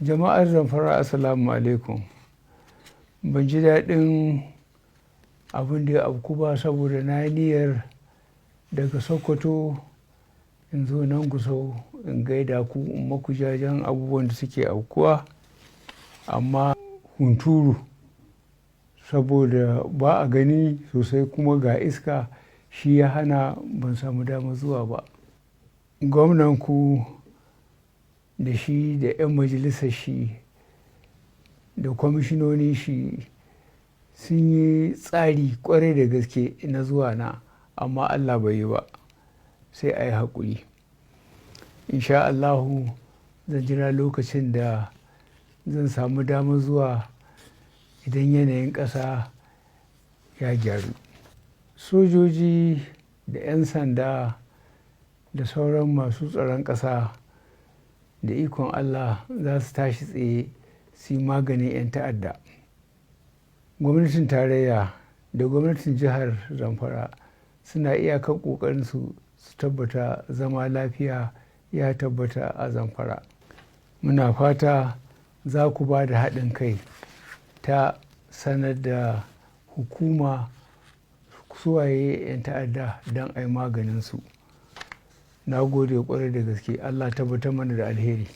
Jama'ar Zamfara, assalamu alaikum. Ban ji daɗin abin da ya afku ba, saboda na yi niyyar daga Sokoto in zo nan Gusau in gaida ku, in maku jajen abubuwan da suke aukuwa. Amma hunturu, saboda ba a gani sosai kuma ga iska, shi ya hana ban samu damar zuwa ba. Gwamnan ku da shi da 'yan majalisar shi da kwamishinonin shi sun yi tsari kwarai da gaske na zuwa na, amma Allah bai yi ba. Sai a yi haƙuri. Insha Allahu zan jira lokacin da zan samu damar zuwa idan yanayin ƙasa ya gyaru. Sojoji da 'yan sanda da sauran masu tsaron ƙasa, da ikon Allah za su tashi tsaye su yi maganin 'yan ta'adda. Gwamnatin tarayya da gwamnatin jihar Zamfara suna iyakar ƙoƙarinsu su tabbata zama lafiya ya tabbata a Zamfara. Muna fata za ku ba da haɗin kai ta sanar da hukuma suwaye 'yan ta'adda don a yi maganinsu. Na gode ƙwarai da gaske. Allah tabbatar mana da alheri.